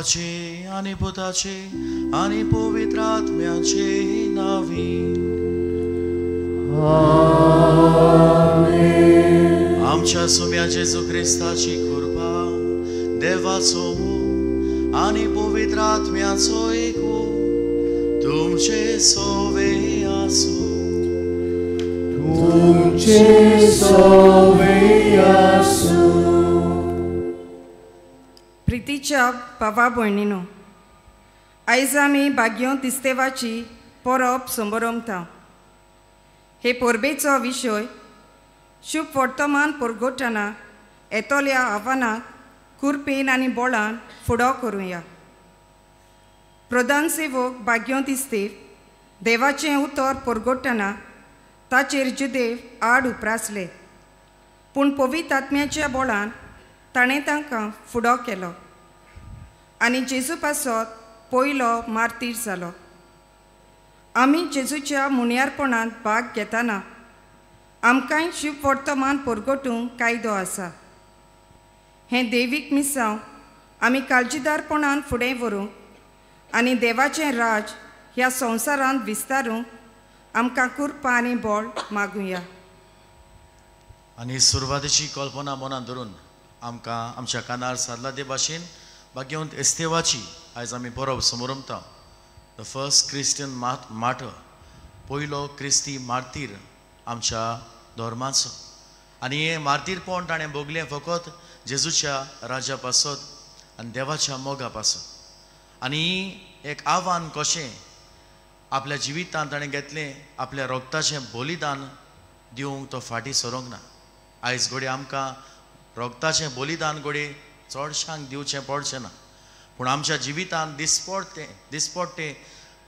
बापाचे आनी पुताचे आनी पवित्र आत्म्याचे नांवी आमेन. आमच्या सुम्या जेजू क्रिस्ताची कृपा, देवाचो मोग आनी पवित्र आत्म्याचो एको तुमचे सोवे आसूं. तुमचे सोवे आसूं. प्रितीच्या भावा भयणीनो, आयज आमी भाग्योंत इस्तेवाची परब संबरमता. हे परबेचो विशय शुभ वर्तमान परगटना येतल्या आव्हानाक कुरपेन आनी बोळान फुडो करुया. प्रधान सेवक भाग्योंत इस्तेव देवाचें उतर परगटना ताचेर जुदेव आड उप्रासले, पूण पवित्र आत्म्याच्या बोळान ताणें तांकां फुडो केलो आनी जेजू पासत पयलो मार्तीर जालो. आमी जेजूच्या मुनियारपणांत भाग घेतना आमकांय शुभ वर्तमान परगटूंक कायदो आसा. हें देवीक मिसांव आमी काळजीदारपणान फुडें व्हरूंक आनी देवाचें राज ह्या संवसारांत विस्तारूंक आमकां कृपा आनी बळ मागुया. आनी सुरवातेची कल्पना मनांत धरून आमकां आमच्या कानार सादला ते भाशेन भाग्यवंत एस्तेवाची आयज आमी परब समरमता. The first Christian martyr, पयलो क्रिस्ती मार्तीर आमच्या धर्माचो. आनी हें मार्तीरपण ताणें भोगलें फकत जेजूच्या राजा पासत आनी देवाच्या मोगा पासत. आनी एक आव्हान कशें आपल्या जिवितांत ताणें घेतलें, आपल्या रोगताचें बलिदान दिवंक तो फाटीं सरोंक ना. आयज घडये आमकां रोगताचें बलिदान घडये चडशांक दिवचें पडचें ना, पूण आमच्या जिवितांत दिसपडटे दिसपडटे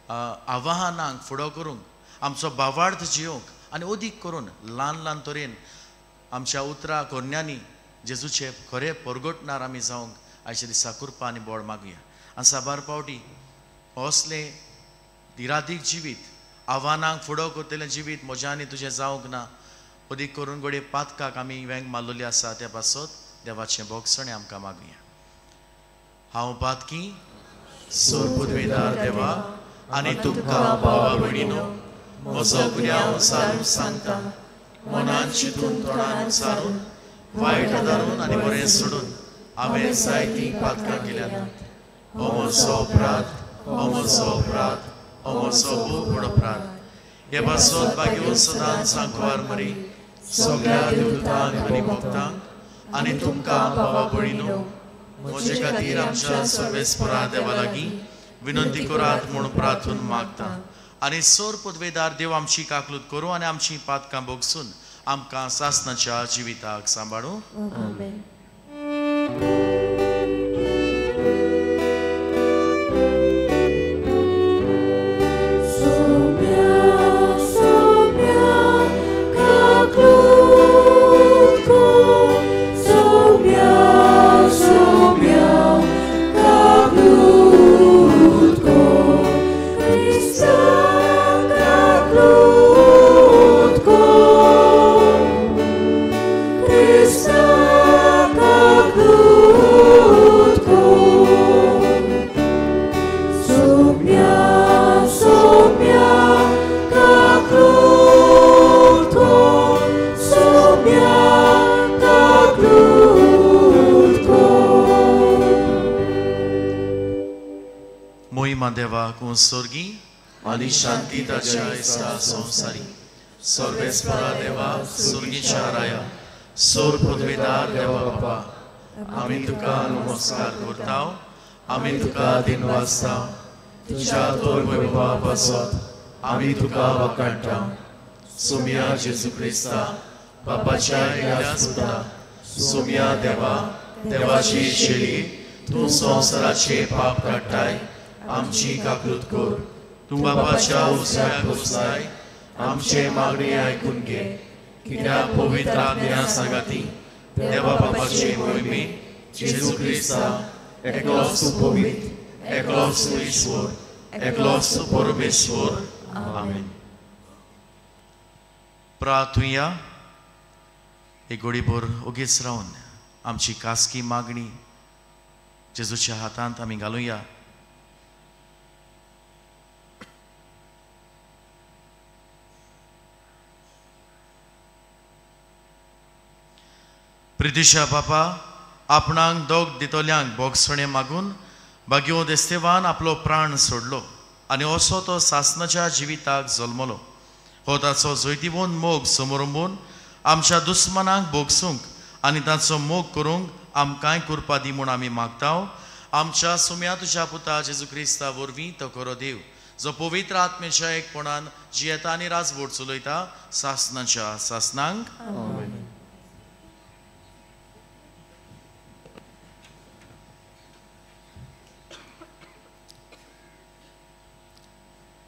आव्हानांक फुडो करूंक, आमचो भावार्थ जियोवंक आनी अदीक करून ल्हान ल्हान तरेन आमच्या उतरां करण्यांनी जेजूचे खरे परगटणार आमी जावंक आयच्या दिसा कृपा आनी बळ मागुया. आनी साबार पावटी असलें दिरादीक जिवीत, आव्हानांक फुडो करतलें जिवीत म्हज्या आनी तुजें जावंक ना. अदीक करून घडये पातकाक आमी वेंग मारलेली आसा, त्या पासत देवाचें भोगसणें आमकां मागुया. हांव पातकी सोर पुदवेदार देवा आनी तुमकां भावा भयणीनो म्हजो गुन्यांव सारून सांगता. मनान चिंतून तोंडान सारून वायट आदारून आनी बरें सोडून हांवें जायतीं पातकां केल्यांत. हो म्हजो अपराध, हो म्हजो अपराध, हो म्हजो खूब व्हड अपराध. हे पासत भाग्यवंत सदांच सांकवार मरी सगळ्या देवदूतांक आनी भक्तांक आनी तुमकां भावा भयणीनो म्हजे खातीर आमच्या सर्वेस्परा देवा लागीं विनंती करात म्हूण प्रार्थून मागता. आनी सोर पदवेदार देव आमची काकलूत करूं आनी आमची पातकां भोगसून आमकां सासणाच्या जिविताक सांबाळूं. देवा स्वर्गी आनी शांती ताच्या इस्ता संवसारी सर्वेस्परा देवा स्वर्गीच्या राया सोर पदवेदार देवा बापा, आमी तुका नमस्कार करता, आमी तुका दिनवासता. तुज्या तोर वैभवा पासत आमी तुका वखाणटा. सोम्या जेजू क्रिस्ता बापाच्या एकल्याच पुता, सोम्या देवा देवाची शेळी, तूं संवसाराचे पाप काडटाय, आमची काकूत कर. तूं बापाच्या उजव्याक बसलाय, आमचे मागणी आयकून घे. कित्याक पवित्र आत्म्या सांगाती देवा बापाचे मोहिमे जेजू क्रिस्ता एकलोच तूं पवित्र, एकलोच तूं ईश्वर, एकलोच तूं परमेश्वर. आमेन. प्रार्थुया. एक घडीभर ओगीच रावन आमची खासगी मागणी जेजूच्या हातांत आमी घालुया. प्रितिशा बापा, आपणाक दोग दितल्यांक भोगसणें मागून भाग्यवंत एस्तेवान आपलो प्राण सोडलो आनी असो तो सासनाच्या जिविताक जल्मलो. हो ताचो जैतिवंत मोग समरंबून आमच्या दुस्मनांक भोगसूंक आनी ताचो मोग करूंक आमकांय कुरपा दी म्हूण आमी मागता. आमच्या सुम्या तुज्या पुता जेजू क्रिस्ता वरवीं तो खरो देव, जो पवित्र आत्मेच्या एकपणान जियेता आनी राजवट चलयता सासनाच्या सासनांक.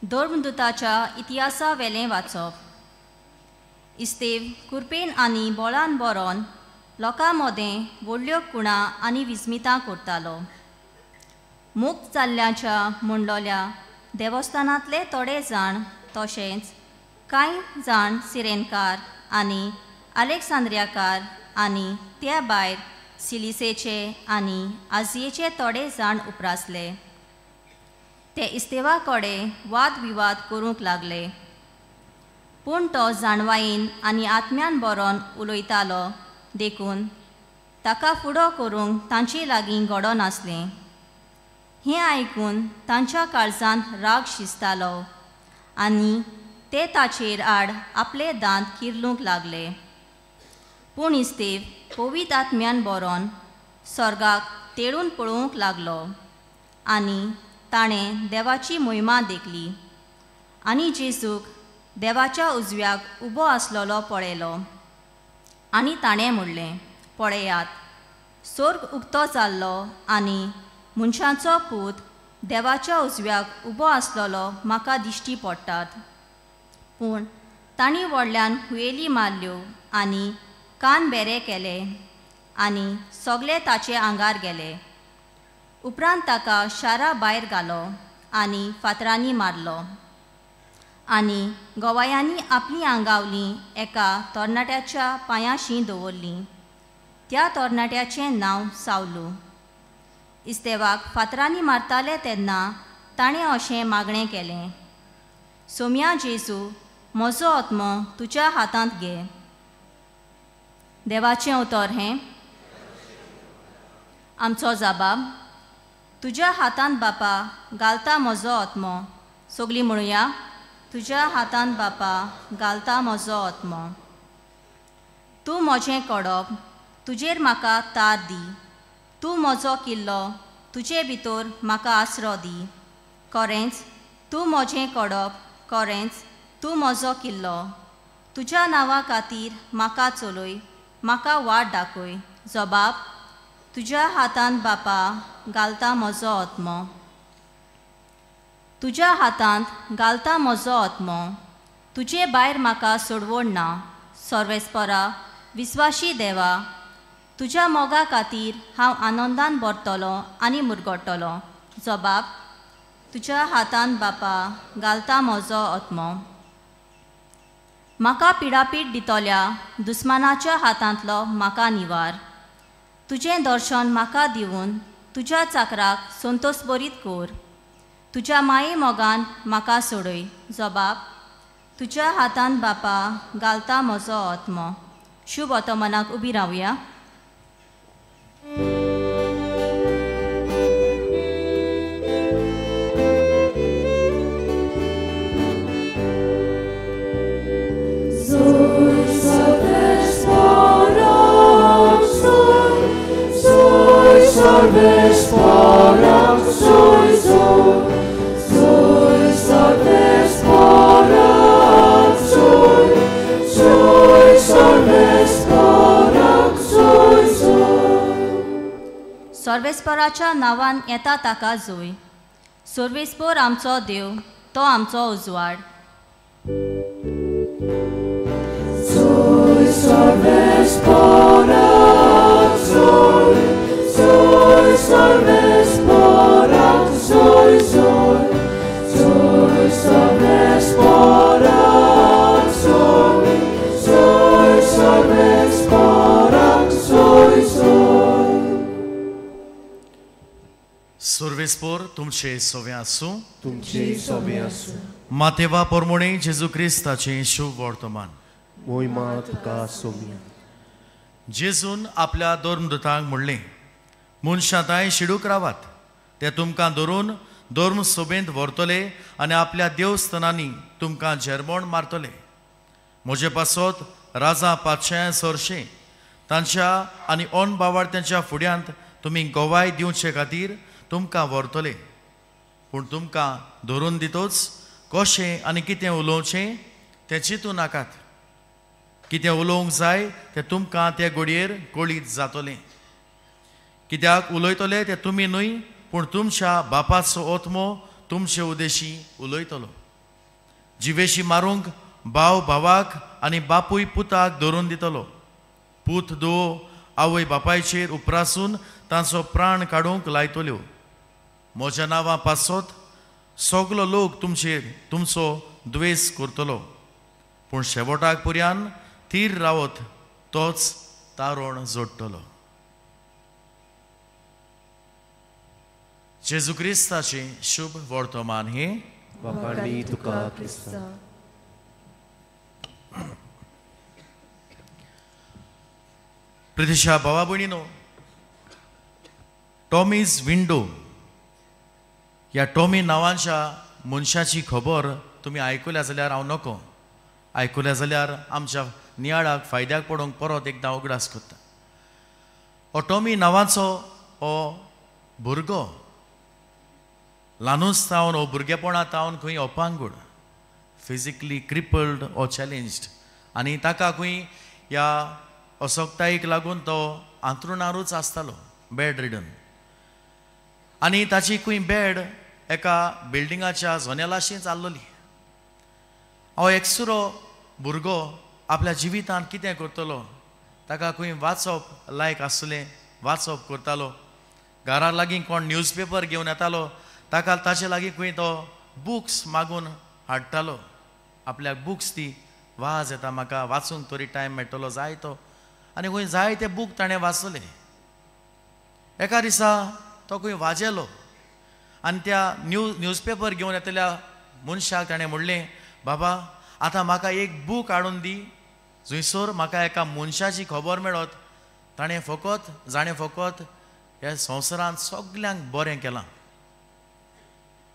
धर्मदूताच्या इतिहासा वेलें वाचप. इस्तेव कुरपेन आनी बोळान बरोवन लोकां मदें व्हडल्यो कुणां आनी विस्मितां करतालो. मुक्त जाल्ल्याच्या म्हणलोल्या देवस्थानांतले थोडे जाण तशेंच कांय जाण सिरेनकार आनी अलेक्सांद्रियाकार आनी त्या भायर सिलिसेचे आनी आजियेचे थोडे जाण उपरासले. ते इस्तेवा कडेन वाद विवाद करूंक लागले, पूण तो जाणवायेन आनी आत्म्यान बरोवन उलयतालो देखून ताका फुडो करूंक तांचे लागीं घडो नासलें. हें आयकून तांच्या काळजांत राग शिजतालो आनी ते ताचेर आड आपले दांत किर्लूंक लागले. पूण इस्तेव पवित्र आत्म्यान बरोवन स्वर्गाक तेळून पळोवंक लागलो आनी ताणें देवाची मोहिमा देखली आनी जेजूक देवाच्या उजव्याक उबो आसलेलो पळयलो आनी ताणें म्हणलें, पळयात, स्वर्ग उक्तो जाल्लो आनी मनशाचो पूत देवाच्या उजव्याक उबो आसलेलो म्हाका दिश्टी पडटात. पूण तांणी व्हडल्यान हुयेली मारल्यो आनी कान बेरे केले आनी सगळे ताचे आंगार गेले. उपरांत ताका शारा भायर घालो आनी फातरांनी मारलो आनी गोवायांनी आपलीं आंगावलीं एका तरणाट्याच्या पांयाशी दवरलीं. त्या तरणाट्याचें नांव सावलू. इस्तेवाक फातरांनी मारताले तेन्ना ताणें अशें मागणें केलें, सोम्या जेजू, म्हजो आत्मो तुज्या हातांत घे. देवाचें उतर हें. आमचो जबाब, तुज्या हातांत बापा घालता म्हजो आत्मो. सगळीं म्हणुया, तुज्या हातांत बापा घालता म्हजो आत्मो. तूं म्हजें कडप, तुजेर म्हाका तार दी. तूं म्हजो किल्लो, तुजे भितर म्हाका आसरो दी. खरेंच तूं म्हजें कडप, खरेंच तूं म्हजो किल्लो. तुज्या नांवा खातीर म्हाका चलय, म्हाका वाट दाखय. जबाब, तुज्या हातांत बापा घालता म्हजो आत्मो. तुज्या हातांत घालता म्हजो आत्मो. तुजे भायर म्हाका सोडवण ना. सर्वेस्परा विस्वाशी देवा, तुज्या मोगा खातीर हांव आनंदान भरतलो आनी मुरगडटलो. जबाब, तुज्या हातांत बापा घालता म्हजो आत्मो. म्हाका पिडापीड दितल्या दुस्मानाच्या हातांतलो म्हाका निवार. तुजें दर्शन म्हाका दिवन तुज्या चाकराक संतोषभरीत कर. तुज्या माये मोगान म्हाका सोडय. जबाब, तुज्या हातांत बापा घालता म्हजो आत्मो. शुभ ओतोमनाक उबी रावया. सर्वेस्पराच्या नांवान येता ताका जोय. सर्वेस्पर आमचो देव, तो आमचो उजवाड. सर्वेस्पोर तुमचे सोवे आसूं, तुमचे सोवे आसूं. मातेवा पोरमोणे जेजू क्रिस्ताचें शुभ वर्तमान. मोहिमा तुका सोम्या. जेजून आपल्या धर्मदूतांक म्हणलें, मनशां तांय शिडूक रावात, ते तुमकां धरून धर्म सोबेंत व्हरतले आनी आपल्या देवस्थानांनी तुमकां झेरमोण मारतले. म्हजे पासत राजा पातशां सरशें तांच्या आनी अन बावार्थ्यांच्या फुड्यांत तुमी गवाय दिवचे खातीर तुमकां व्हरतले. पूण तुमकां धरून दितोच कशें आनी कितें उलोवचें तें चिंतू नाकात. कितें उलोवंक जाय तें तुमकां ते घडयेर कळीत जातलें. कित्याक उलयतले तें तुमी न्हय, पूण तुमच्या बापाचो आत्मो तुमचे उदेशी उलयतलो. जिवेशी मारूंक भाव भावाक आनी बापूय पुताक धरून दितलो. पूत दो आवय बापायचेर उपरासून तांचो प्राण काडूंक लायतल्यो. म्हज्या नांवा पासत सगलो लोक तुमचेर तुमचो द्वेस करतलो, पूण शेवटाक पुर्यान थीर रावत तोच तारण जोडटलो. जेजू क्रिस्ताचें शुभ वर्तमान हें. वाखाणणी तुका क्रिस्ता. प्रतिशा भावा भयणीनो, टॉमीज विंडो ह्या टॉमी नांवाच्या मनशाची खबर तुमी आयकुल्या जाल्यार हांव नको, आयकुल्या जाल्यार आमच्या नियाळाक फायद्याक पडूंक परत एकदां उगडास करता. हो टॉमी नांवाचो हो भुरगो ल्हानूच तावन, हो भुरगेपणा तावन खंय अपांगूड, फिजिकली क्रिपल्ड ओ चॅलेंज्ड, आनी ताका खंय ह्या असक्तायेक लागून तो आंतरुणारूच आसतालो, बेड रिडन. आनी ताची खंय बेड एका बिल्डिंगाच्या जनेलाशी चाललोली. हो एकसुरो भुरगो आपल्या जिवितांत कितें करतलो, ताका खंय वाचप लायक आसलें, वाचप करतालो. घरा लागीं कोण न्यूजपेपर घेवन येतालो ताका ताचे लागीं खंय तो बुक्स मागून हाडटालो. आपल्याक बुक्स ती वाज येता, म्हाका वाचूंक तरी टायम मेळटलो जाय तो, आनी खंय जाय ते बूक ताणें वाचले. एका दिसा तो खंय वाजेलो आनी त्या न्यूजपेपर घेवन येतल्या मनशाक ताणें म्हणलें, बाबा आतां म्हाका एक बूक हाडून दी जंयसर म्हाका एका मनशाची खबर मेळत ताणें फकत जाणें फकत ह्या संवसारांत सगल्यांक बरें केलां.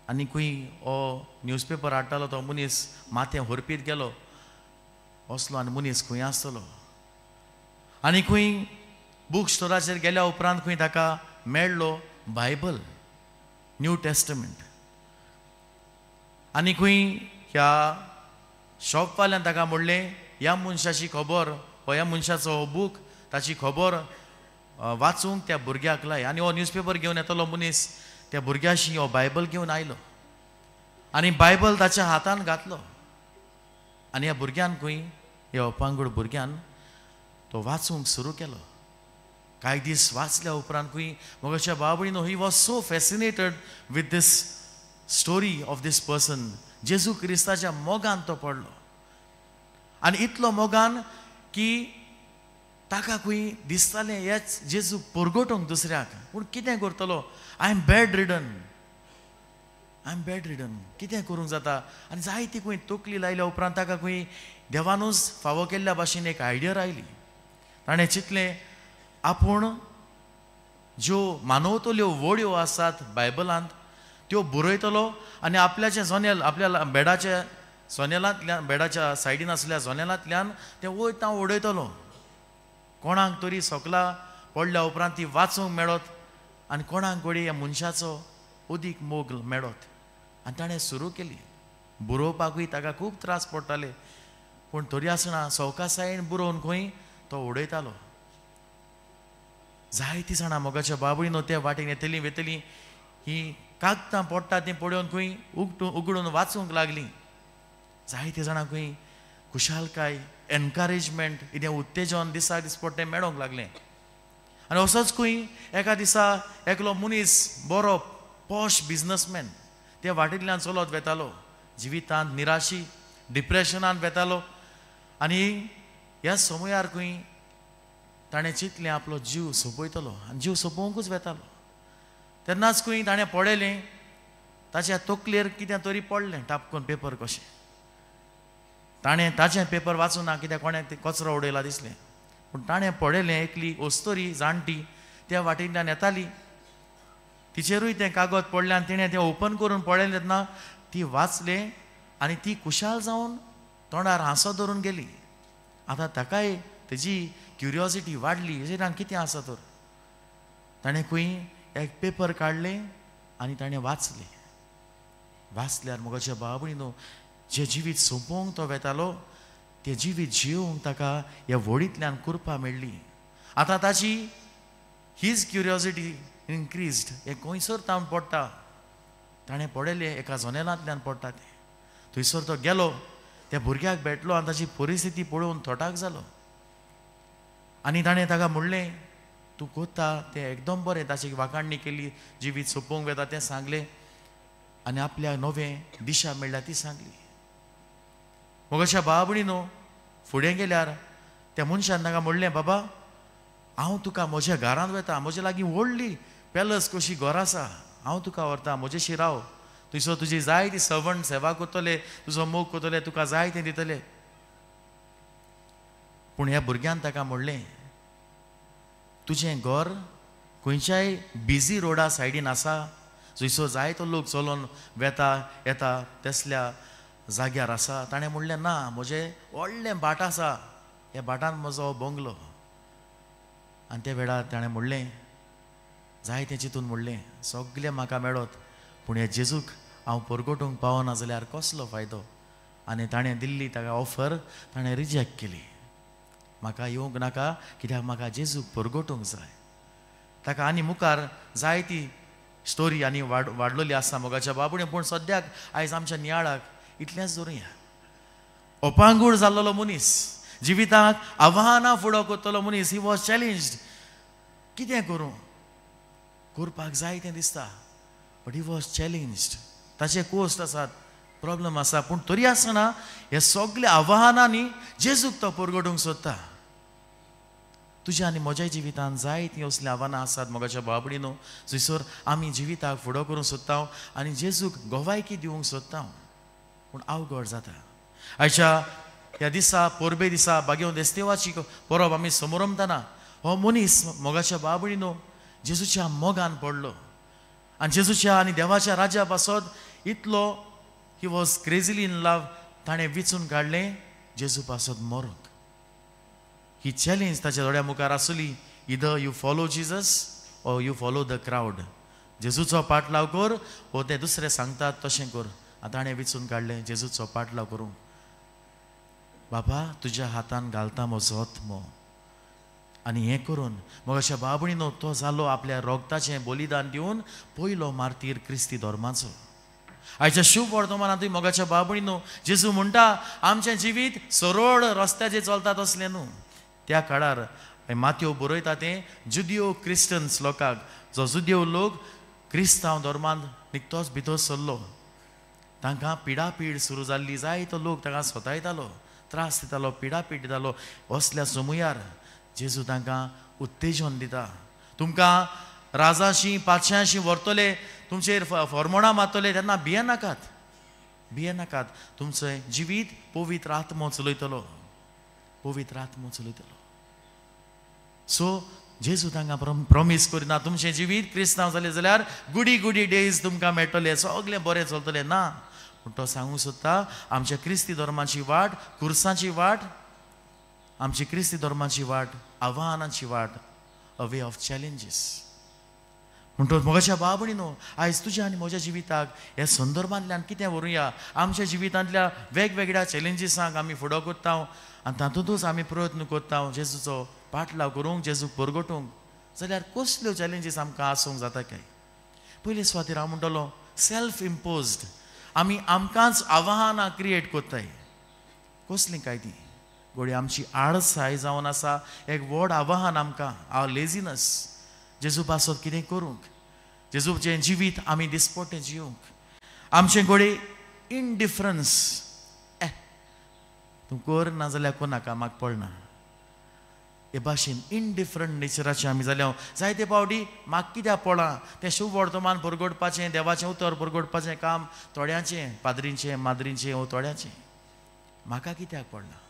आनी खंय हो न्यूजपेपर हाडटालो तो मनीस माथें हरपीत गेलो, असलो आनी मनीस खंय आसतलो. आनी खंय बूक स्टोराचेर गेल्या उपरांत खंय ताका मेळ्ळो बायबल, न्यू टेस्टमेंट. आनी खंय ह्या शॉपवाल्यान ताका म्हणलें, ह्या मनशाची खबर, हो ह्या मनशाचो हो बूक, ताची खबर वाचूंक त्या भुरग्याक लाय. आनी हो न्यूजपेपर घेवन येतलो मनीस त्या भुरग्याशी हो बायबल घेवन आयलो आनी बायबल ताच्या हातान घातलो. आनी ह्या भुरग्यान खंय ह्या अपांगूड भुरग्यान तो वाचूंक सुरू केलो. कांय दीस वाचल्या उपरांत खंय मगच्या बाबडीनो, he was so fascinated with this story of this person. जेजू क्रिस्ताच्या मोगान तो पडलो आनी इतलो मोगान की ताका खंय दिसतालें हेच जेजू परगटूंक दुसऱ्याक, पूण कितें करतलो, I am bedridden, I am bedridden, कितें करूंक जाता. आनी जायती खंय तकली लायल्या उपरांत ताका खंय देवानूच फावो केल्ल्या भाशेन एक आयडिया आयली. ताणें चिंतलें आपूण ज्यो मानवतल्यो वळ्यो आसात बायबलांत त्यो बरयतलो आनी आपल्याचें जनेल, आपल्या बेडाच्या जनेलांतल्यान, बेडाच्या सायडीन आसल्या जनेलांतल्यान तें वयता उडयतलो, कोणाक तरी सकला पडल्या उपरांत ती वाचूंक मेळत आनी कोणाक घडये ह्या मनशाचो अदीक मोग मेळत. आनी ताणें सुरू केली. बरोवपाकूय ताका खूब त्रास पडटाले, पूण तरी आसतना सवकासायेन बरोवन खंय तो उडयतालो. जायतीं जाणां मोगाच्या बाबडीनो ते वाटेन येतलीं वेतलीं हीं कागदां पडटा तीं पळोवन खंय उगडून वाचूंक लागलीं. जायतीं जाणां खंय खुशालकाय, एनकरेजमेंट, कितें उत्तेजन दिसाक दीस पडटें मेळोंक लागलें. आनी असोच खंय एका दिसा एकलो मनीस बरो पॉश बिजनसमॅन ते वाटेंतल्यान चलत वेतालो, जिवितांत निराशी, डिप्रेशनान वेतालो. आनी ह्या समयार खंय ताणें चिंतलें आपलो जीव सोंपयतलो आनी जीव सोंपोवंकूच वेतालो. तेन्नाच खंय ताणें पळयलें ताच्या तकलेर कितें तरी पडलें टापकून पेपर कशें. ताणें ताचें पेपर वाचूं ना कित्याक कोणें कचरो उडयला दिसलें. पूण ताणें पळयलें एकली अस्तोरी जाणटी त्या वाटेंतल्यान येताली, तिचेरूय तें कागद पडलें आनी तिणें तें ओपन करून पळयलें तेन्ना ती वाचलें आनी ती खुशाल जावन तोंडार हांसो धरून गेली. आतां ताकाय तेजी क्युरियोसिटी वाडली, हेजेर कितें आसा तर. ताणें खंय एक पेपर काडलें आनी ताणें वाचलें. वाचल्यार म्हज्या भाव भयणीनो जें जिवीत सोंपोवंक तो वेतालो तें जिवीत जियोवंक ताका ह्या व्होडींतल्यान कृपा मेळ्ळी. आतां ताची his curiosity increased. हें खंयसर तावन पडटा, ताणें पळयलें एका जनेलांतल्यान पडटा तें. थंयसर तो गेलो, त्या भुरग्याक भेटलो आनी ताची परिस्थिती पळोवन थोटाक जालो आनी ताणें ताका म्हणलें तूं कोता तें एकदम बरें. ताची वाखाणणी केली, जिवीत सोंपोवंक वेता तें सांगलें आनी आपल्याक नवें दिशा मेळ्ळ्या ती सांगली. मग अशा भाव भयणीनो फुडें गेल्यार त्या मनशान ताका म्हणलें बाबा हांव तुका म्हज्या घरांत वता, म्हज्या लागीं व्हडली पॅलस कशी घर आसा, हांव तुका व्हरता, म्हजेशी राव, थंयसर तुजी जाय ती सवण सेवा करतले, तुजो मोग करतले, तुका जाय तें दितले. पूण ह्या भुरग्यान ताका म्हणलें तुजें घर खंयच्याय बिजी रोडा सायडीन आसा, जंयसर जाय तो लोक चलोन वेता येता तसल्या जाग्यार आसा. ताणें म्हणलें ना, म्हजें व्हडलें भाट आसा, ह्या भाटान म्हजो बंगलो. आनी त्या वेळार ताणें म्हणलें जाय तें चिंतून म्हणलें सगलें म्हाका मेळत पूण ह्या जेजूक हांव परगटूंक पावना जाल्यार कसलो फायदो. आनी ताणें दिल्ली ताका ऑफर ताणें रिजेक्ट केली. म्हाका येवंक नाका कित्याक म्हाका जेजूक परगटूंक जाय. ताका आनी मुखार जाय ती स्टोरी आनी वाडलेली आसा मोगाच्या बाबुणे. पूण सद्याक आयज आमच्या नियाळाक इतलेंच धरुया. अपांगूळ जाल्लो मनीस, जिविताक आव्हानां फुडो करतलो मनीस, he was challenged. कितें करूं, करपाक जाय तें दिसता, बट he was challenged. ताचे कोस्ट आसात, प्रॉब्लम आसा, पूण तरी आसतना हे सगळे आव्हानांनी जेजूक तो परगटूंक सोदता. तुज्या आनी म्हज्या जिवितांत जाय तीं असलीं आव्हानां आसात मोगाच्या भाव भयणीनो, जंयसर आमी जिविताक फुडो करूंक सोदता आनी जेजूक गोवायकी दिवंक सोदता, पूण अवघड जाता. आयच्या ह्या दिसा परबे दिसा बागेवन देस्तेवाची परब आमी समोरमतना हो मनीस मोगाच्या भाव भयणीनो जेजूच्या मोगान पडलो आनी जेजूच्या आनी देवाच्या राज्या पासत इतलो he was crazily in love. ताणें विचून काडलें जेजू पासत मरूंक. ही चॅलेंज ताच्या दोळ्या मुखार आसली, either you follow Jesus or you follow the crowd. जेजूचो पाटलाव कर वो ते दुसरे सांगतात तशें कर. आतां ताणें विचून काडलें जेजूचो पाटलाव करूंक. बाबा तुज्या हातान घालता म्हजो आत्मो. आनी हें करून मग अशा भाव भयणीनो तो जालो आपल्या रोगताचें बलिदान दिवन पयलो मार्तीर क्रिस्ती धर्माचो. आयच्या शुभ वर्तमानांतूय मोगाच्या भाव भयणीनो जेजू म्हणटा आमचें जिवीत सरळ रस्त्याचेर चलता तसलें न्हू. त्या काळार मातयो बरयता तें जुदियो क्रिस्टन्स लोकांक, जो जुदियो लोक क्रिस्तांव धर्मांत निकतोच भितर सरलो, तांकां पिडापीड सुरू जाल्ली. जाय तो लोक तांकां सतायतालो, त्रास दितालो, पिडापीड दितालो. असल्या समयार जेजू तांकां उत्तेजन दिता, तुमकां राजाशी पातशांशी व्हरतले, तुमचेर फॉर्मोणां मारतले, तेन्ना भियेनाकात, भियेनाकात. तुमचें जिवीत पवित्र आत्मो चलयतलो, पवित्र आत्मो चलयतलो. सो जेजू तांकां प्रॉमीस करिना तुमचें जिवीत क्रिस्तांव जालें जाल्यार गुडी गुडी डेज तुमकां मेळटले, सगळें बरें चलतलें ना. पूण तो सांगूंक सोदता आमच्या क्रिस्ती धर्माची वाट कुर्साची वाट, आमची क्रिस्ती धर्माची वाट आव्हानांची वाट, अ वे ऑफ चॅलेंजीस. म्हणटकच म्हज्या भाव भयणीनो आयज तुज्या आनी म्हज्या जिविताक ह्या संदर्भांतल्यान कितें व्हरूया. आमच्या जिवितांतल्या वेगवेगळ्या चॅलेंजीसांक आमी फुडो करता आनी तातूंतच आमी प्रयत्न करता जेजूचो पाटलाव करूंक, जेजूक परगटूंक. जाल्यार कसल्यो चॅलेंजीस आमकां आसूंक जाता काय? पयले सुवातेर हांव म्हणटलो सेल्फ इम्पोज्ड. आमी आमकांच आव्हानां क्रिएट करताय. कसलीं काय ती? घडये आमची आळसाय जावन आसा एक व्हड आव्हान आमकां, our laziness. जेजू पासत कितें करूंक, जेजूचें जिवीत आमी दिसपट्टें जिवंक, आमचें घडये इनडिफरन्स, तूं कर ना जाल्यार कोणाका म्हाका पडना. हे भाशेन इनडिफरंट नेचराचें आमी जाल्या. जायते पावटी म्हाका कित्याक पडलां तें शुभ वर्तमान परगटपाचें, देवाचें उतर परगटपाचें काम थोड्यांचें, पाद्रींचें, माद्रींचें वो थोड्यांचें, म्हाका कित्याक पडलां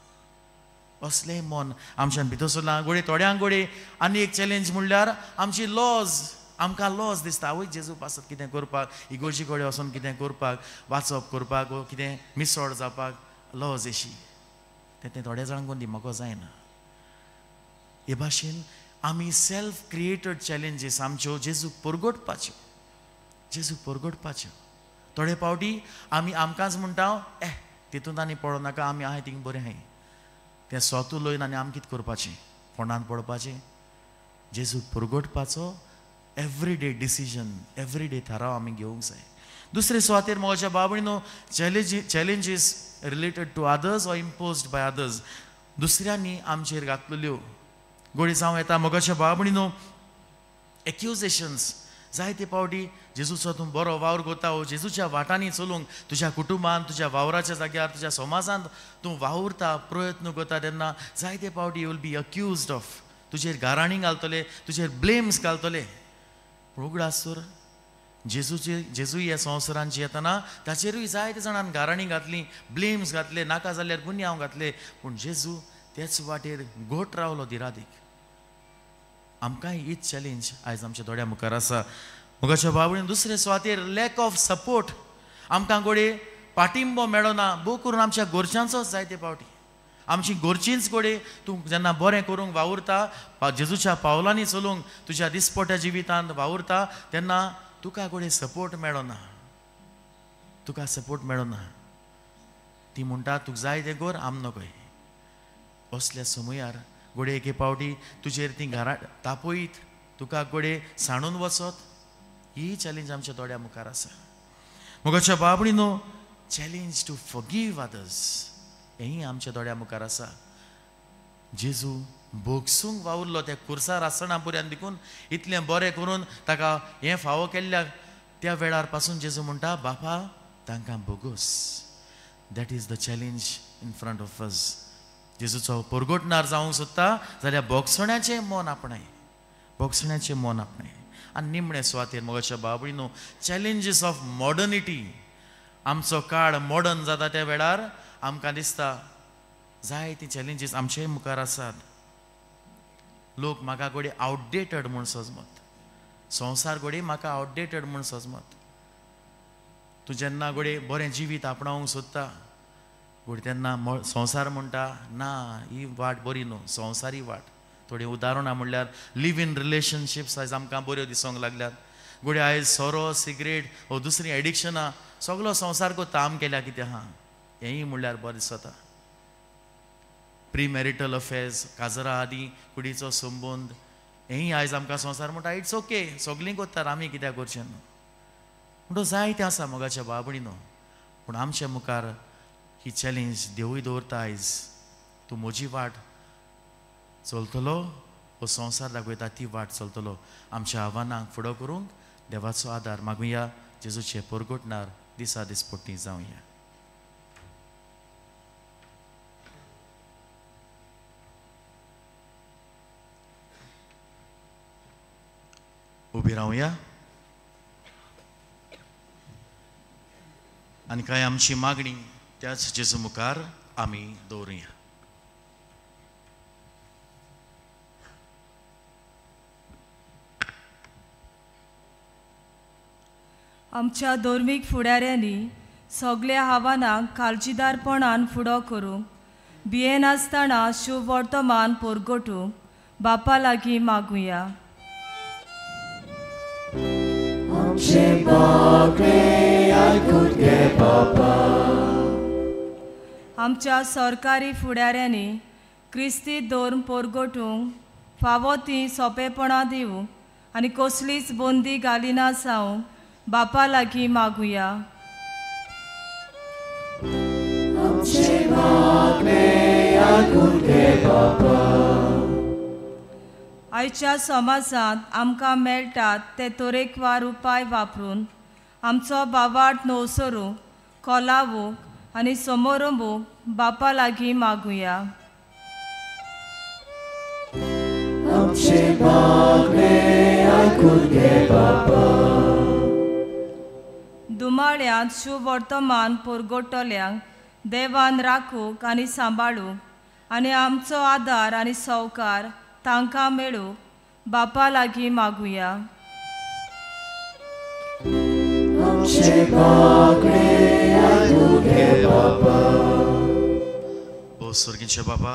असलें मन आमच्यान भितर सरलां. गोडे थोड्यांक गोडे आनी एक चॅलेंज म्हणल्यार आमची लॉज, आमकां लॉज दिसता, आवय जेजू पासत कितें करपाक, इगोर्जी कडेन वचून कितें करपाक, वाचप करपाक वो कितें मिसळ जावपाक लॉज अशी तें थोड्या जाणांक कोण दिमागो जायना. हे भाशेन आमी सेल्फ क्रिएटेड चॅलेंजीस आमच्यो जेजूक परगटपाच्यो, जेजूक परगटपाच्यो. थोडे पावटी आमी आमकांच म्हणटा ए तितूंत आनी पडो नाका, आमी आहाय थिंग बरें आहाय, तें स्वत उलयन आनी आम कितें करपाचें, फोंडांत पडपाचें. जेजूक परगटपाचो एवरीडे डिसिजन, एवरीडे थाराव आमी घेवंक जाय. दुसरे सुवातेर म्हज्या बाबणीनो challenges related to others or imposed by others, दुसऱ्यांनी आमचेर घातलेल्यो गोडी जावं येता. मोगाच्या बाबणीनो एक्युजेशन्स, जायते पावटी जेजूचो तूं बरो वावर करता वो जेजूच्या वाटांनी चलूंक तुज्या कुटुंबान, तुज्या वावराच्या जाग्यार, तुज्या समाजांत तूं वावुरता, प्रयत्न करता तेन्ना जायते पावटी you will be accused of, तुजेर गाराणी घालतले, तुजेर ब्लेम्स घालतले. पूण उगडास तर जेजूचे, जेजू ह्या संवसारांत येतना ताचेरूय जायते जाणान गाराणी घातली, ब्लेम्स घातले, नाका जाल्यार गुन्यांव घातले, पूण जेजू त्याच वाटेर घोट रावलो दिरादीक. आमकांय हीच चॅलेंज आयज आमच्या दोळ्या मुखार आसा. मुखाच्या बाबडीन दुसरे सुवातेर लॅक ऑफ सपोर्ट, आमकां गोडे पाटिंबो मेळना, भोव करून आमच्या गोरच्यांचोच जायते पावटी आमची गोरचींच गोडे तूं जेन्ना बरें करूंक वावुरता, जेजूच्या पावलांनी चलूंक तुज्या दिसपट्या जिवितांत वावुरता तेन्ना तुका गोडे सपोर्ट मेळना, तुका सपोर्ट मेळना. ती म्हणटा तुका जाय तें कर, आम नकोय. असल्या समयार गोडे एके पावटी तुजेर ती घरा तापयत, तुका गोडे सांडून वचत, ही चॅलेंज आमच्या दोळ्या मुखार आसा. मुखाच्या बाबणीनो चॅलेंज टू फॉरगीव अदर्स हेंय आमच्या दोळ्या मुखार आसा. जेजू भोगसूंक वावुरलो त्या कुर्सार आसना पुऱ्यान देखून इतलें बरें करून ताका हें फावो केल्ल्या त्या वेळार पासून जेजू म्हणटा बापा तांकां भोगोस. That is the challenge in front of us. जेजूचो परगटणार जावंक सोदता जाल्यार भोगसण्याचें मन आपणाय, भोगसण्याचें मन आपणाय. आनी निमणे सुवातेर मोगाच्या बाबडीनो चॅलेंजीस ऑफ मॉडर्निटी, आमचो काळ मॉडर्न जाता त्या वेळार आमकां दिसता जायती चॅलेंजीस आमचे मुखार आसात. लोक म्हाका घोडये आवटडेटेड म्हूण सजमत, संवसार घोडये म्हाका आवटडेटेड म्हूण सजमत. तूं जेन्ना घोडये बरें जिवीत आपणावंक सोदता घोडये तेन्ना संवसार म्हणटा ना ही वाट बरी न्हू, संवसारी वाट. थोडीं उदाहरणां म्हणल्यार लिव इन रिलेशनशिप्स आयज आमकां बऱ्यो दिसूंक लागल्यात. घोडये आयज सोरो, सिगरेट वो दुसरीं एडिक्शनां सगलो संवसार करता, आम केल्या कितें आहा हेंय म्हणल्यार बरें दिसता. प्री मॅरिटल अफेर्स, काजरा आदी कुडीचो संबंद हेंय आयज आमकां संवसार म्हणटा it's okay, सगळीं करतात, आमी कित्याक करचें न्हू. म्हणटो जायतें आसा मोगाच्या बाबडी न्हू, पूण आमच्या मुखार ही चॅलेंज देवूय दवरता आयज, तूं म्हजी वाट चलतलो हो संवसार दाखयता ती वाट चलतलो. आमच्या आव्हानांक फुडो करूंक देवाचो आदार मागुया, जेजूचे परगटणार दिसा दिसपट्टी जावया. उबी रावया आनी कांय आमची मागणी त्याच जेजू मुखार आमी दवरुया. आमच्या धर्मीक फुडाऱ्यांनी सगल्या आव्हानांक काळजीदारपणान फुडो करूंक, भियेनासतना शुभ वर्तमान परगटूंक बापा लागीं मागुया. आमच्या सरकारी फुडाऱ्यांनी क्रिस्ती धर्म परगटूंक फावो तीं सोंपेपणां दिवंक आनी कसलीच बंदी घालिना जावंक बापा लागीं मागुया. आयच्या समाजांत आमकां मेळटात ते तरेकवार उपाय वापरून आमचो बावाट नवसरूंक, कोलावूंक आनी समोरंबूंक बापा लागीं मागुया. बापा. दुमाळ्यांत शुवर्तमान पोरगोटल्यांक देवान राखूंक आनी सांबाळूंक आनी आमचो आदार आनी सवकार तांकां मेळूंक बापा लागीं मागुया. आमचें मागणें आयकून घे बापा. ओ सर्गींचे बापा,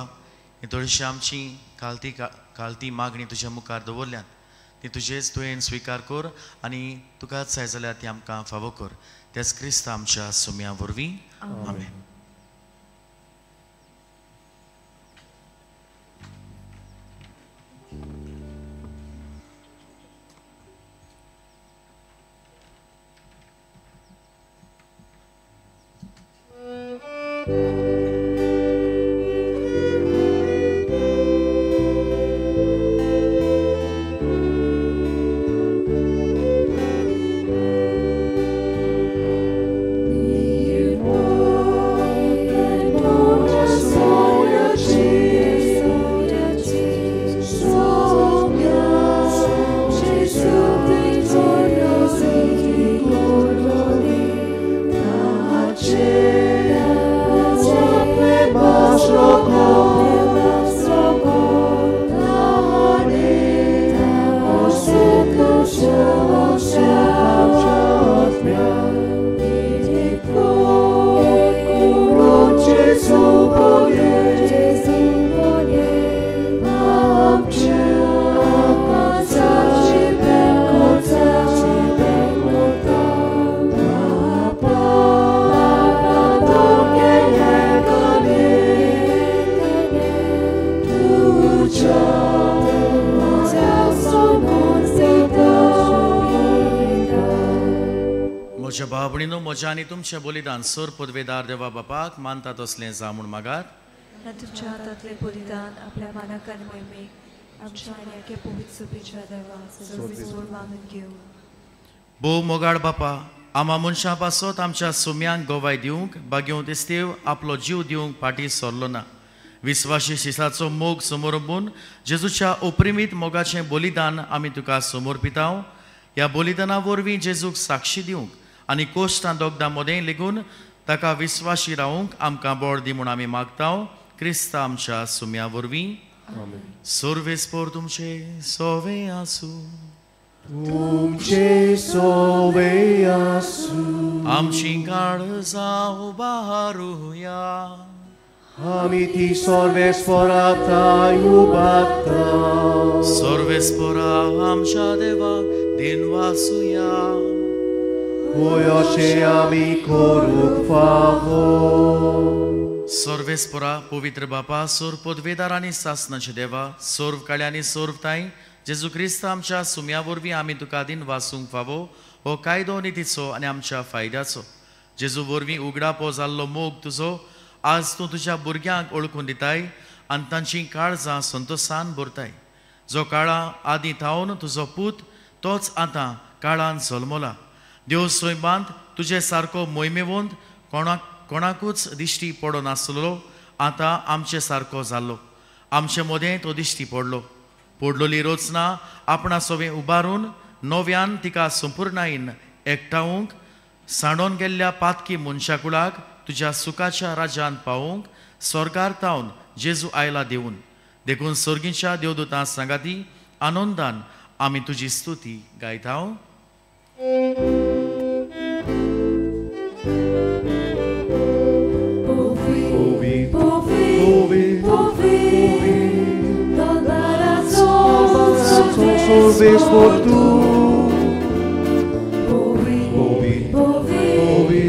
ही थोडीशी आमची कालती कालती मागणी तुज्या मुखार दवरल्यात, ती तुजेच तुवें स्विकार कर आनी तुकाच जाय जाल्यार ती आमकां फावो कर. त्याच क्रिस्त आमच्या सुम्या वरवीं आमेन. म्हज्या आनी तुमचें बलिदान सर पदवेदार देवा बापाक मानता तसलें जावं म्हूण मागात. तुमच्या हातांतलें बलिदान आपल्या मानाक आनी मोहिमेक आमच्या आनी आख्या पवित्र सुबेच्या देवा सर्वेस्पर मानून घेवं. भोव मोगाळ बापा, आमा मनशां पासत आमच्या सुम्यांक गवाय दिवंक बागेवंत इस्तेव आपलो जीव दिवंक फाटीं सरलो ना. विस्वाशी शिसाचो मोग समर्पून जेजूच्या ओप्रिमीत मोगाचें बलिदान आमी तुका समर्पितां. ह्या बलिदाना वरवीं जेजूक साक्षी दिवंक आनी कोश्टां दोगदां मदें लेगून ताका विस्वाशी रावूंक आमकां बळ दी म्हूण आमी मागता. क्रिस्ता आमच्या सुम्या वरवीं. सर्वेस्पर तुमचे सोवे आसूं. तुमचे सोवे आसूं. आमची काळजां उबारुया. आमी ती सर्वेस्परा थांय उबारता. सर्वेस्परा आमच्या देवाक दिनवासुया. होय अशें आमी करूंक फावो. सर्वेस्परा पवित्र बापा, सोर पदवेदार आनी सासनाचे देवा, सोर्व काळ्या आनी सोर्व ताई जेजू क्रिस्त आमच्या सुम्या वरवीं आमी तुका दिनवासूंक फावो. हो कायदो नितीचो आनी आमच्या फायद्याचो. जेजू वरवीं उगडापो जाल्लो मोग तुजो आज तूं तुज्या भुरग्यांक ओळखून दिताय आनी तांची काळजां संतोसान भरताय. जो काळा आदीं थावन तुजो पूत तोच आतां काळान जल्मला. देव सैमांत तुजे सारको मोहिमेवंत कोणाक कोणाकूच दिश्टी पडनासलो, आतां आमचे सारको जाल्लो. आमचे मदें तो दिश्टी पडलो. पडलोली रचना आपणा सवें उबारून नव्यान तिका संपुर्णायेन एकठावूंक सांडोन गेल्ल्या पातकी मनशाकुळाक तुज्या सुखाच्या राज्यांत पावोवंक स्वर्गार तावन जेजू आयला देवून. देखून सर्गीच्या देवदूतां सांगाती आनंदान आमी तुजी स्तुती गायता. Solves por tu. Ovi, ovi, ovi,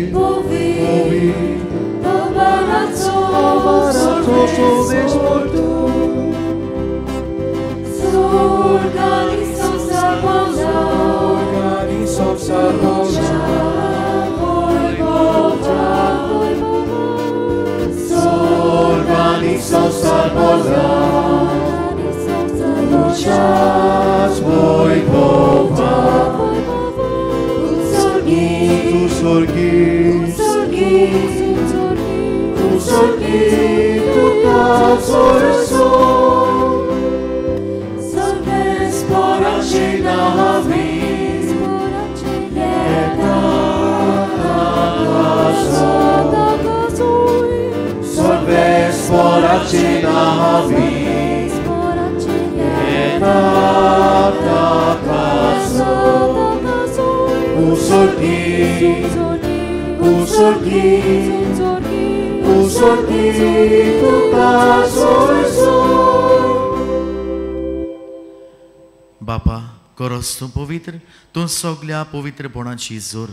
solves por tu. ती तुका सोयसोय. बापा करस तूं पवित्र, तूं सगल्या पवित्रपणाची जोर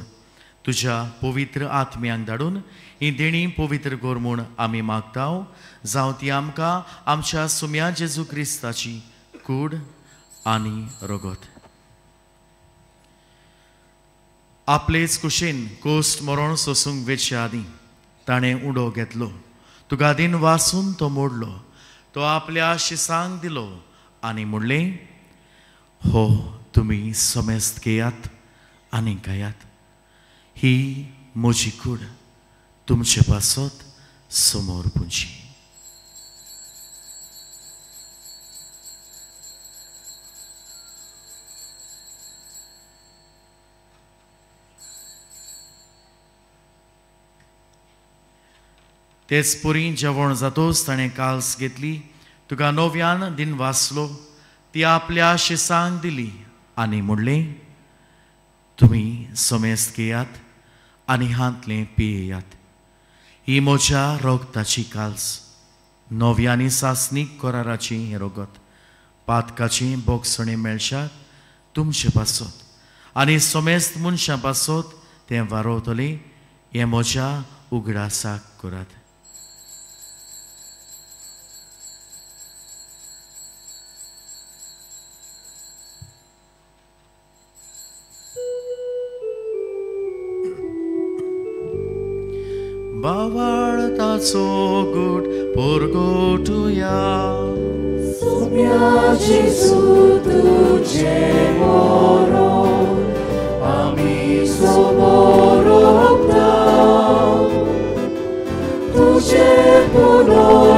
तुज्या पवित्र आत्म्यांक धाडून ही देणी पवित्र कर म्हूण आमी मागता. जावं ती आमकां आमच्या सुम्या जेजू क्रिस्ताची कूड आनी रगत. आपलेच कुशीन कोस्ट मरण सोसूंक वेचे आदीं ताणें उडो घेतलो, तुका दिन वासून तो मोडलो, तो आपल्या शिसांक दिलो आनी म्हणलें, हो तुमी समेस्त घेयात आनी खायात, ही म्हजी कूड तुमचे पासत समोर पुंची. तेच पुरी जेवण जातोच ताणें काल्स घेतली, तुका नव्यान दिन वाचलो, ती आपल्या शिसांक दिली आनी म्हणलें, तुमी समेस्त घेयात आनी हांतलें पियेयात, ही म्हज्या रगताची काल्स, नव्यानी सासणीक कराराची हें रगत, पातकाचें बोगसणें मेळशात तुमचे पासत आनी समेस्त मनशां पासत तें वारोवतलें, हें म्हज्या उगडासाक करात. बावाळताचो गुट पोरगोटुया, सुम्या जेजू तुजें मरण आमी समोरता, तुजें पुनर्जीवनपण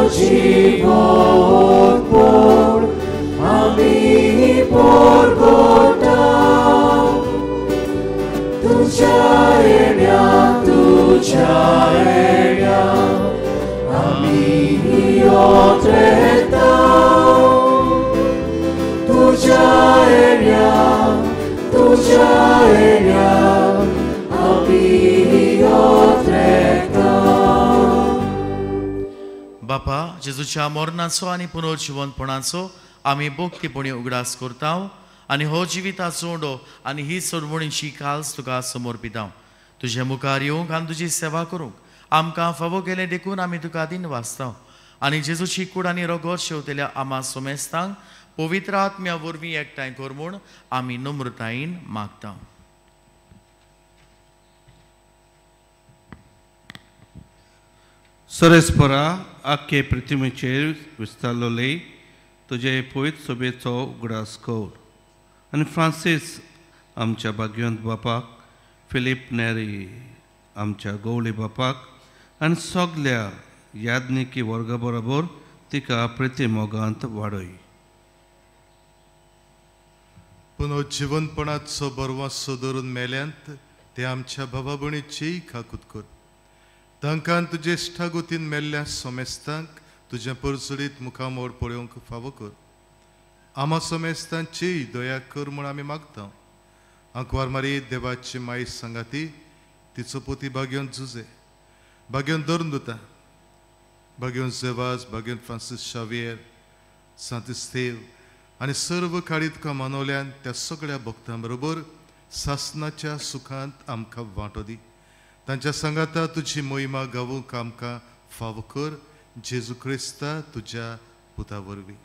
आमी पोरगोटा, तुज्या येण्या तुज्या येण्या आमी ओत्रेता, तुज्या येण्या तुज्या येण्या आमी ओत्रेता. बापा, जेजूच्या मरणाचो आनी पुनर्जिवनपणाचो आमी भक्तीपणी उगडास करता आनी हो जिविताचो उंडो आनी ही सोडवणीची काल्स तुका समर्पिता. तुजे मुखार येवंक आनी तुजी सेवा करूंक आमकां फावो केलें देखून आमी तुका दिन वाचता आनी जेजूची कूड आनी रगत शेवतेल्या आमा सोमेस्तांक पवित्र आत्म्या वरवीं एकठांय कर म्हूण आमी नम्रतायेन मागता. सरेस्परा आख्खे पृथ्वीचेर विस्तारलोले तुजे पवित्र सभेचो उगडास कर आनी फ्रांसीस आमच्या भाग्यवंत बापाक, फिलीप नेरी आमच्या गवळी बापाक आनी सगल्या याज्ञिकी वर्गा बरोबर तिका प्रिती मोगांत वाडय. पुनर्जिवनपणाचो बरवासो धरून मेल्यांत ते आमच्या भावा भयणीचीय काकूत कर. तांकां तुजे इश्टागतीन मेल्ल्या सोमेस्तांक तुजें परजळीत मुखामोड पळोवंक फावो कर. आमा सोमेस्तांचीय दया कर म्हूण आमी मागता. आंकवार मारी देवाची माई सांगाती तिचो पोती भाग्योन जुजे, भाग्योन धरून दिता, भाग्योन जेवाज, भाग्योन फ्रांसीस शावियर, सांतिस्तेव आनी सर्व काळी तुका मानवल्यान त्या सगळ्या भक्तां बरोबर सासनाच्या सुखांत आमकां वांटो दी. तांच्या सांगाता तुजी मोहिमा गावूंक आमकां फावो कर, जेजू क्रिस्ता तुज्या पुता वरवीं.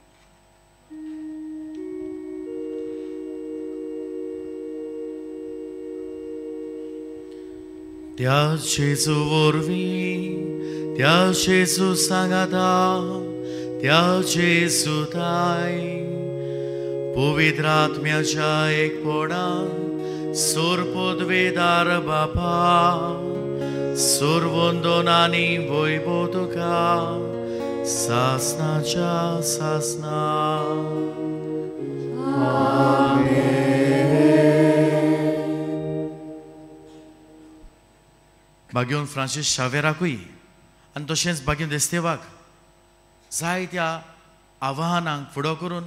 त्या जेजू वरवीं, त्या जेजू सांगाता, त्या जेजू ताय पवित्र आत्म्याच्या एकपणान सोरपदवेदार बापा, सोरवंदन आनी वैभव तुका सासनाच्या सासना. भाग्योन फ्रांसीस शावेराकूय आनी तशेंच भाग्योन देस्तेवाक जायत्या आव्हानांक फुडो करून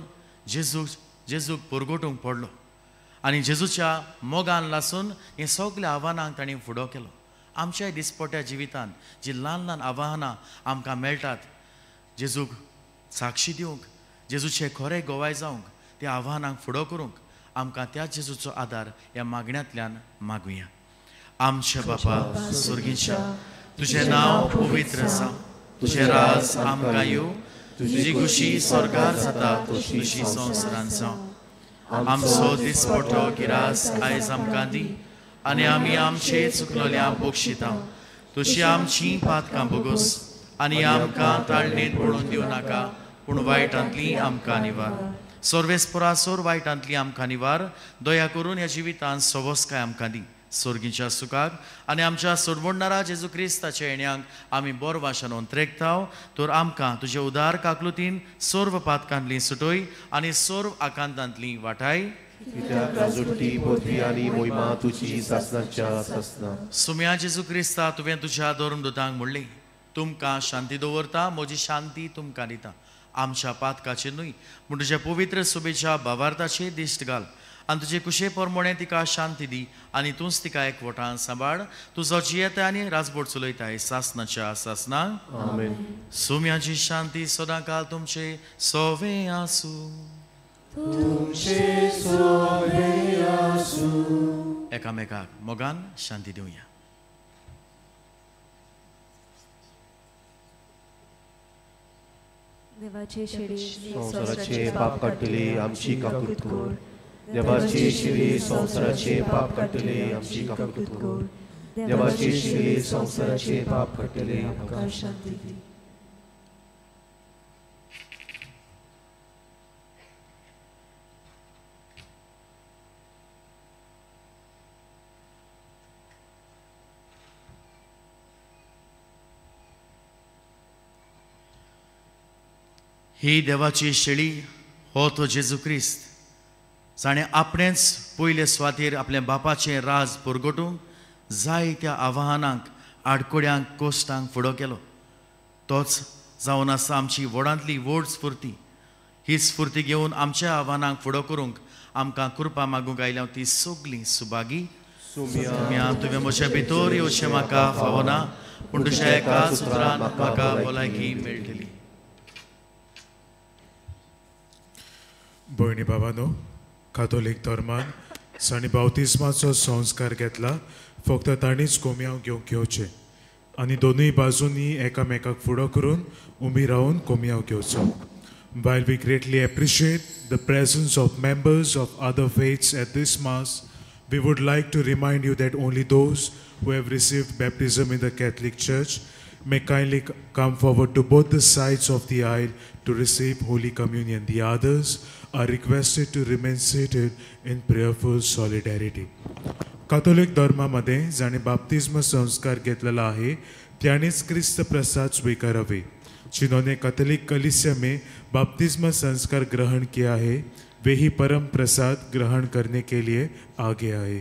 जेजूक परगटूंक पडलो आनी जेजूच्या मोगान लासून हे सगल्या आव्हानांक तांणी फुडो केलो. आमच्या दिसपट्या जिवितांत जी ल्हान ल्हान आव्हानां आमकां मेळटात जेजूक साक्षी दिवंक, जेजूचे खरे गोवाय जावंक, त्या आव्हानांक फुडो करूंक आमकां त्या जेजूचो आदार ह्या मागण्यांतल्यान मागुया. आमच्या बापा सुर्गीच्या, तुजें नांव पवित्र जावं, तुजें राज आमकां येवं, तुजी खुशी स्वर्गार जाता तशी संवसारांत जावं. आमचो दिसपटो गिरास आयज आमकां दी आनी आमी आमचे चुकलोल्या बक्षिता तशी आमची पातकां भोगोस आनी आमकां ताळणेंत पडून दिवं नाका, पूण वायटांतली आमकां निवार. सर्वेस्परासोर वायटांतली आमकां निवार. दया करून ह्या जिवितांत सवस्काय आमकां दी. स्वर्गीच्या सुखाक आनी आमच्या सोडवणणारा जेजू क्रिस्ताच्या येण्यांक आमी बरो वाशान अंत्रेकताव. तर आमकां तुजे उदार काकलुतीन सर्व पातकांतली सुटय आनी सर्व आकांतांतली वाटाय. सुम्या जेजू क्रिस्ता, तुवें तुज्या धर्मदूतांक म्हणली, तुमकां शांती दवरता, म्हजी शांती तुमकां दिता. आमच्या पातकाचेर न्हय पूण तुज्या पवित्र सुबेच्या भावार्थाचेर दिश्ट घाल आनी तुजे कुशे प्रमाणे तिका शांती दी आनी तूंच तिका एकवटान सांबाळ. तुजो जियेता आनी राजबोट चलयताय सासनाच्या सासना. आमेन. सुम्याची शांती सदां काल तुमचे सोवे आसूं. तुमचे सोवे आसूं. एकामेकाक मोगान शांती दिवया. देवाचे शिरी संवसाराचे पाप काडटले आमची काकूत कर. देवाची शिरी संवसाराचे पाप काडटले आमची काकूत कर. देवाची शिरी संवसाराचे पाप काडटले आमकां शांती दी. ही देवाची शेळी हो तो जेजू क्रिस्त जाणें आपणेंच पयले सुवातेर आपल्या बापाचें राज परगटूंक जायत्या आव्हानांक, आडकोड्यांक, कोश्टांक फुडो केलो. तोच जावन आसा आमची व्हडांतली व्हड स्फुर्ती. ही स्फुर्ती घेवन आमच्या आव्हानांक फुडो करूंक आमकां कृपा मागूंक आयल्या ती सगळीं सुभागी. सुम्या, तुवें म्हज्या भितर येवचें म्हाका फावना, पूण तुज्या एका सुत्रान म्हाका भलायकी मेळटली. भयणी बाबानो, कातोलीक धर्मान जांणी बावतिस्माचो संस्कार घेतला फक्त तांणीच कोमयांव घेवंक येवचें आनी दोनूय बाजूंनी एकामेकाक फुडो करून उबी रावन कोमयांव घेवचो. While we greatly appreciate the presence of members of other faiths at this mass, we would like to remind you that only those who have received baptism in the Catholic Church may kindly come forward to both the sides of the aisle to receive Holy Communion. The others are requested to remain seated in prayerful solidarity. Catholic धर्मामध्ये जाणे बाप्तिस्म संस्कार घेतलेला आहे त्यांनीच क्रिस्त प्रसाद स्वीकारावे. जिन्होंने Catholic कलीसिया में बाप्तिस्म संस्कार ग्रहण किया है वे ही परम प्रसाद ग्रहण करने के लिए आगे आए.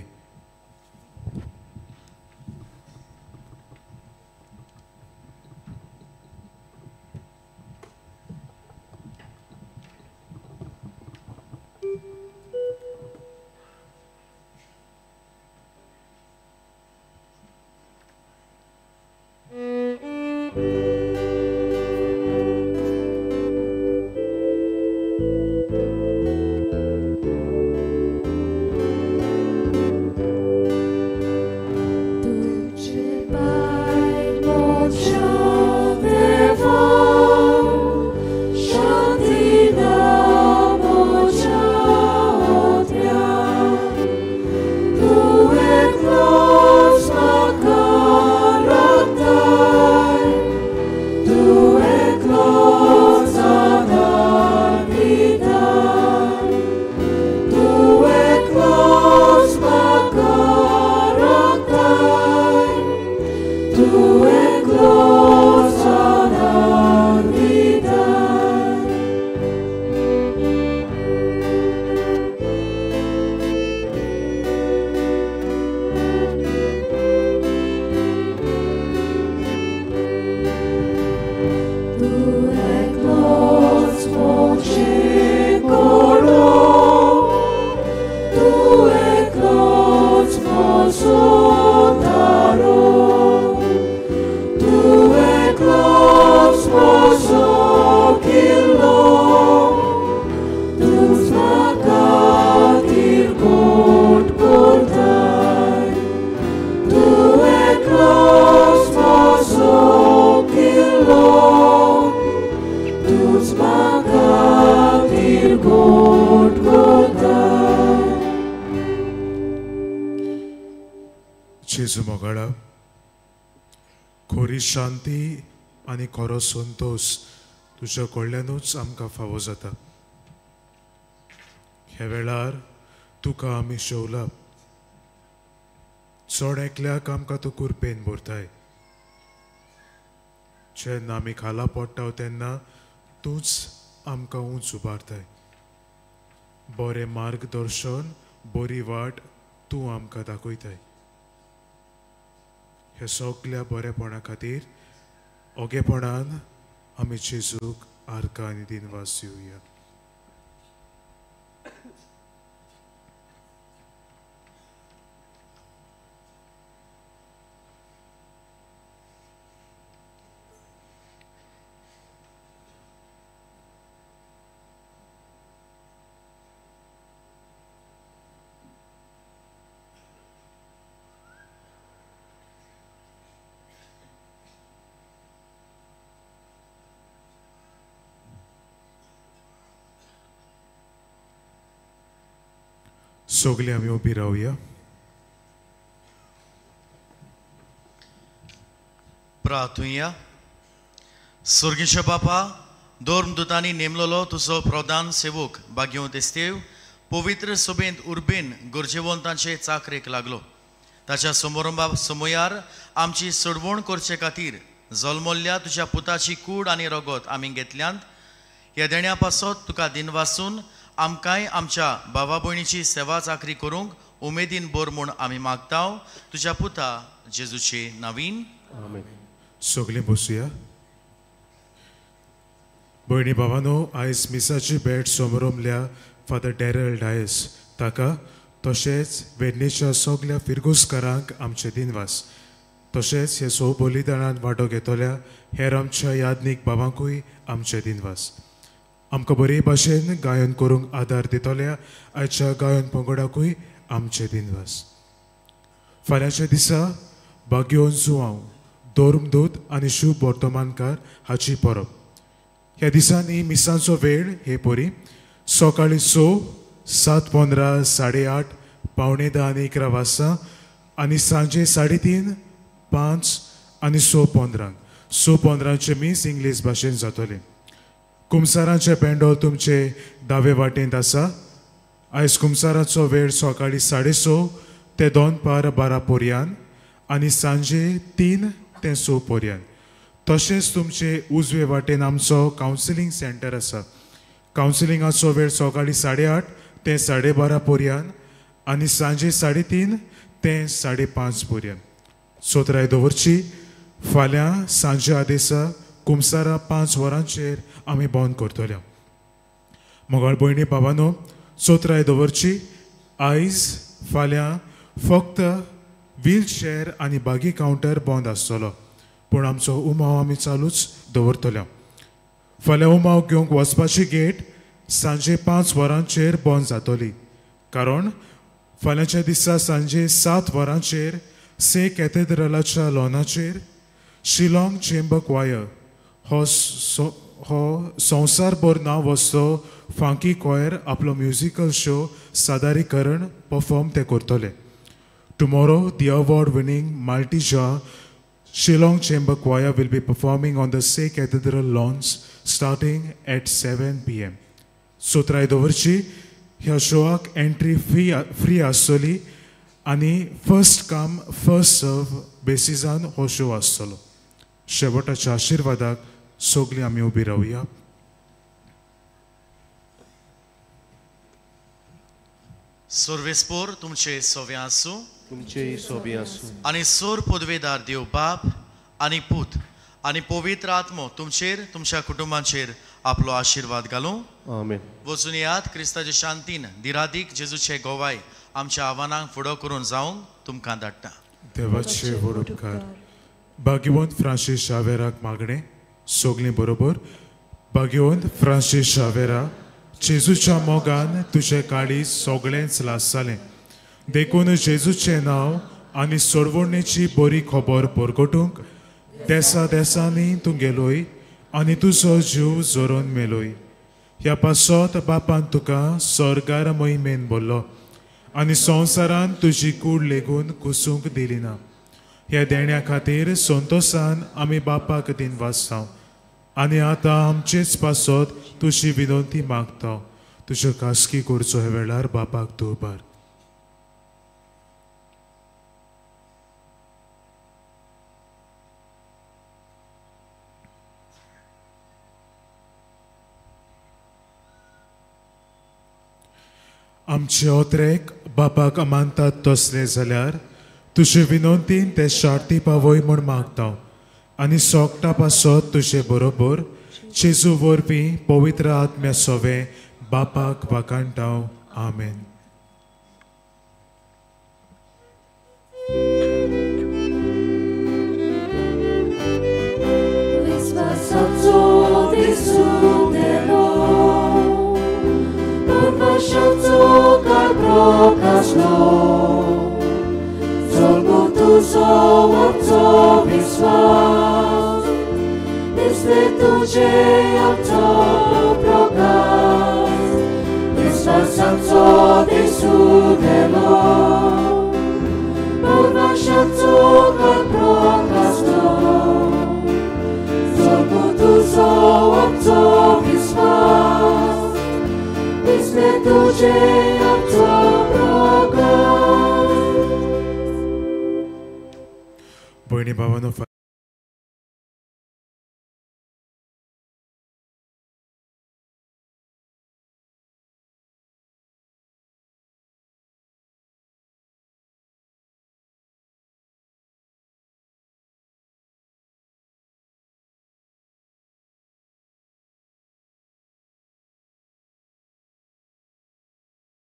जेजू मोगाळा, खरी शांती आनी खरो संतोश तुज्या कडल्यानूच आमकां फावो जाता. ह्या वेळार तुका आमी शेवला. चड एकल्याक आमकां तूं कुरपेन भरताय. जेन्ना आमी खाला पडटा तेन्ना तूंच आमकां उंच उबारताय. बरें मार्गदर्शन, बरी वाट तूं आमकां दाखयताय. ह्या सगल्या बरेपणा खातीर ओगेपणान आमी जेजूक आर्गां आनी दिनवास दिवया. सगळे आमी उबी रावया. प्रार्थुया. स्वर्गीय बापा, धर्मदूतांनी नेमलेलो तुजो प्रधान सेवक भाग्यवंत एस्तेव पवित्र सभेंत उर्बेन गरजेवंतांचे चाकरेक लागलो. ताच्या समारंभा समयार आमची सोडवण करचे खातीर जल्मल्ल्या तुज्या पुताची कूड आनी रगत आमी घेतल्यांत. ह्या देण्या पासत तुका दिनवासून आमकांय आमच्या भावा भयणीची सेवा चाकरी करूंक उमेदीन बोर म्हूण आमी मागता तुज्या पुता जेजूचे नवीन. सगळीं बसुया. भयणी भावानो, आयज मिसाची भेट समरमल्या फादर डॅरल डायस ताका तशेंच वेडणेच्या सगल्या फिरगुजकारांक आमचे दिनवास. तशेंच हे सो बलिदानांत वांटो घेतल्या हेर आमच्या यादनीक बाबांकूय आमचे दिनवास. आमकां बरे भाशेन गायन करूंक आदार दितल्या आयच्या गायन पंगडाकूय आमचे दिनवास. फाल्यांच्या दिसा भाग्योन जुआंव धर्मदूत आनी शुभ वर्तमानकार हाची परब. ह्या दिसांनी मिसांचो वेळ हे परी सकाळीं 6, 7:15, 8:30, 9:45 आनी 11 वाजता आनी सांजे 3:30, 5 आनी 6:15. 6:15 मीस इंग्लीश भाशेन जातलें. कुमसारांचें पेंडोल तुमचे दावे वाटेंत आसा. आयज कुमसाराचो वेळ सकाळीं 6:30 ते 11:45 पर्यंत आनी सांजे 3 ते 6 पर्यंत. तशेंच तुमचे उजवे वाटेन आमचो कावन्सिलींग सेंटर आसा. कावन्सिलिंगाचो वेळ सकाळीं 8:30 ते 12:30 पर्यंत आनी सांजे 3:30 ते 5:30 पर्यंत. सोत्राय दवरची. फाल्यां सांजे आदेसा कुमसारा 5 वरांचेर आमी बंद करतले. मोगाळ भयणी बाबानो, चोत्राय दवरची. आयज फाल्यां फक्त व्हीलचेअर आनी बागी कावंटर बंद आसतलो, पूण आमचो उमाव आमी चालूच दवरतले. फाल्यां उमाव घेवंक वचपाची गेट सांजे 5 वरांचेर बंद जातली, कारण फाल्यांच्या दिसा सांजे 7 वरांचेर से कॅथेड्रलाच्या लॉनाचेर शिलाँग चेंबर क्वायर हो संवसारभर नांव वचतो फांकी क्वायर आपलो म्युजिकल शो सादरीकरण परफॉर्म ते करतले. Tomorrow the award winning multi-jar Shillong Chamber Choir will be performing on the Se Cathedral lawns starting at 7 PM. सोत्राय दवरची. ह्या शोआक एंट्री फ्री आसतली आनी फर्स्ट कम फर्स्ट सर्व बेसिसान हो शो आसतलो. शेवटाच्या आशिर्वादाक सगळीं आमी उबी रावया. सर्वेस्पोर तुमचे सोवे आसूं, तुमचे सोबे आसूं. आनी सोर पदवेदार देव बाप आनी पूत आनी पवित्र आत्मो तुमचेर तुमच्या कुटुंबांचेर आपलो आशिर्वाद घालूं. आमेन. वचून येयात क्रिस्ताचे शांतीन दिरादीक जेजूचे गोवाय आमच्या आव्हानांक फुडो करून जावंक तुमकां धाडटा. देवाचे व्हड उपकार. भाग्यवंत फ्रांसीस शावेराक मागणें सगळीं बरोबर. भाग्यवंत फ्रांसीस शावेरा, जेजूच्या मोगान तुजें काळीज सगळेंच लासतालें, देखून जेजूचें नांव आनी सोडवणेची बरी खबर परगटूंक देसा देसांनी तूं गेलोय आनी तुजो जीव जोरोन मेलोय. ह्या पासत बापान तुका स्वर्गार महिमेन भरलो आनी संवसारान तुजी कूड लेगून कुसूंक दिली ना. ह्या देण्या खातीर संतोशान आमी बापाक दिनवासता आनी आतां आमचेच पासत तुजी विनंती मागता. तुज्यो खासगी करचो ह्या वेळार बापाक तूं उबार. आमचे ओत्रेक बापाक मानतात तसले जाल्यार तुजे विनंतीन ते शार्ती पावय म्हूण मागता आनी सोगटा पासत तुजे बरोबर जेजू वरवीं पवित्र आत्म्या सोवे बापाक वाखाणटा. आमेन. भयणी भावांनो,